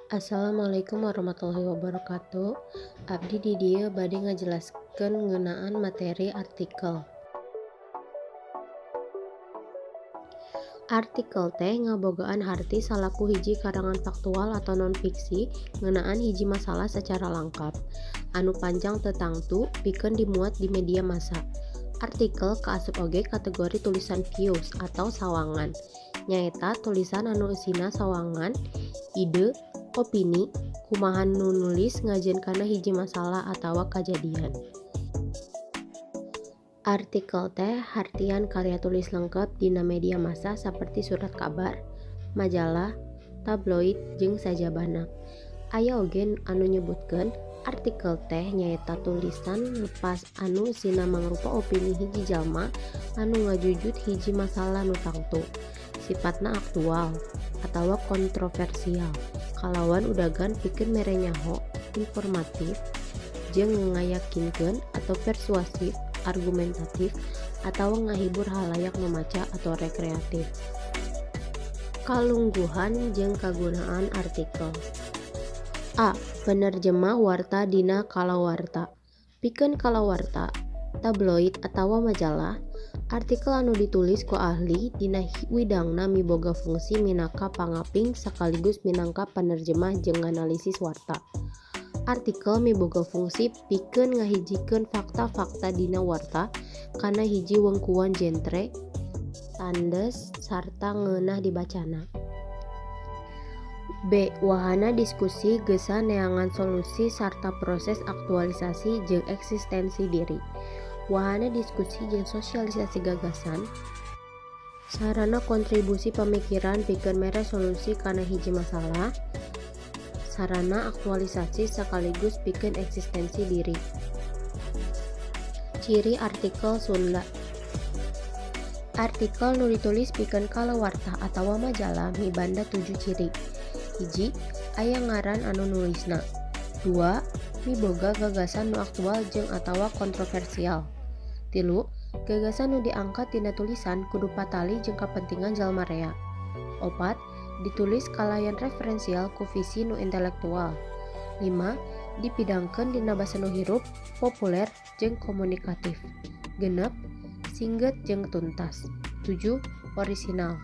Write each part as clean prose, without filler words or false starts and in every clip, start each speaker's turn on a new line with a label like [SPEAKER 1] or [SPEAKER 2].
[SPEAKER 1] Assalamualaikum warahmatullahi wabarakatuh. Abdi di dieu bade ngajelaskeun ngeunaan materi artikel. Artikel teh ngabogaan harti salaku hiji karangan faktual atau non-fiksi ngeunaan hiji masalah sacara langkap, anu panjang teu tangtu pikeun dimuat di media massa. Artikel kaasup oge kategori tulisan views atau sawangan, nyaeta tulisan anu eusina sawangan, ide, opini, kumaha nu nulis ngajeun kana hiji masalah atawa kajadian. Artikel teh hartian karya tulis lengkep dina media massa saperti surat kabar, majalah, tabloid, jeung sajabana. Aya oge anu nyebutkeun artikel teh nyaeta tulisan lepas anu eusina mangrupa opini hiji jalma anu ngajujut hiji masalah nu tangtu, sipatna aktual atawa kontroversial, kalawan udagan pikeun mere nyaho, informatif, jeung ngayakinkeun atau persuasif, argumentatif, atawa ngahibur halayak nu maca atau rekreatif. Kalungguhan jeung kagunaan artikel. A. Penerjemah warta dina kalawarta. Pikeun kalawarta, tabloid atawa majalah, artikel anu ditulis ku ahli dina widangna miboga fungsi minangka pangaping sakaligus minangka penerjemah jeung nganalisis warta. Artikel miboga fungsi pikeun ngahijikeun fakta-fakta dina warta kana hiji wengkuan jentre, tandes, sarta ngeunah dibacana. B. Wahana diskusi gesa neangan solusi sarta proses aktualisasi jeung eksistensi diri. Wahana diskusi jeung sosialisasi gagasan. Sarana kontribusi pamikiran pikeun mere solusi kana hiji masalah. Sarana aktualisasi sakaligus pikeun eksistensi diri. Ciri artikel Sunda. Artikel nu ditulis pikeun kalawarta atawa majalah mibanda 7 ciri. 1. Aya ngaran anu nulisna. 2. Miboga gagasan nu aktual jeung atawa kontroversial. 3. Gagasan nu diangkat tina tulisan kudu patali jeung kapentingan jalma rea. 4. Ditulis kalayan referensial ku visi nu intelektual. 5. Dipidangkeun dina basa nu hirup, populer, jeung komunikatif. 6. Singget jeung tuntas. 7. Orisinal.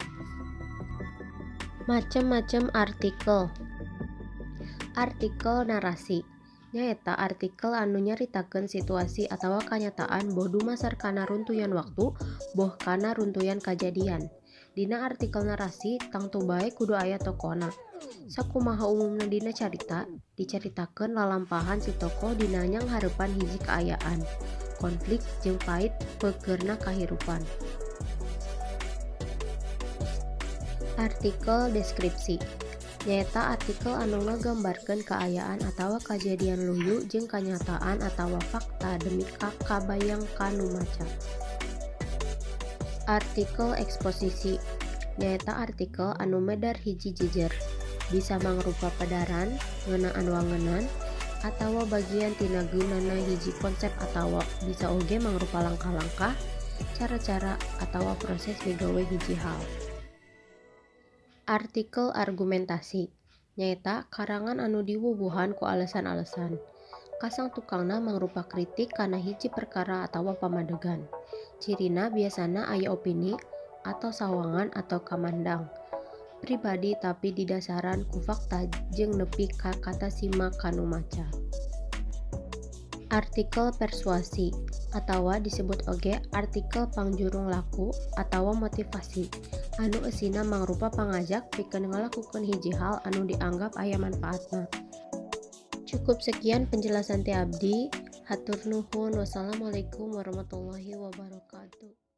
[SPEAKER 1] Macem-macem artikel. Artikel narasi nyaeta artikel anu nyaritakeun situasi atawa kanyataan boh dumasar kana runtuyan waktu, boh kana runtuyan kajadian. Dina artikel narasi tangtu bae kudu aya tokohna. Sakumaha umumna dina carita, dicaritakeun lalampahan si tokoh dina nyanghareupan hiji kaayaan, konflik jeung pait peukeurna kahirupan. Artikel deskripsi nyaeta artikel anu ngagambarkeun kaayaan atawa kajadian luyu jeung kanyataan atawa fakta demi kakabayang ka nu maca. Artikel eksposisi nyaeta artikel anu medar hiji jejer, bisa mangrupa pedaran, ngeunaan wangenan, atawa bagian tina geunana hiji konsep atawa bisa oge mangrupa langkah-langkah, cara-cara, atawa proses migawe hiji hal. Artikel argumentasi nyaeta karangan anu diwuwuhan ku alesan-alesan. Kasang tukangna mangrupa kritik kana hiji perkara atawa pamadegan. Cirina biasana aya opini atau sawangan atau kamandang pribadi tapi didasaran ku fakta jeung nepi ka katasima ka nu maca. Artikel persuasi atawa disebut oge artikel pangjurung laku atawa motivasi anu eusina mangrupa pangajak pikeun ngalakukeun hiji hal anu dianggap aya manfaatna. Cukup sekian penjelasan ti abdi. Hatur nuhun. Wassalamualaikum warahmatullahi wabarakatuh.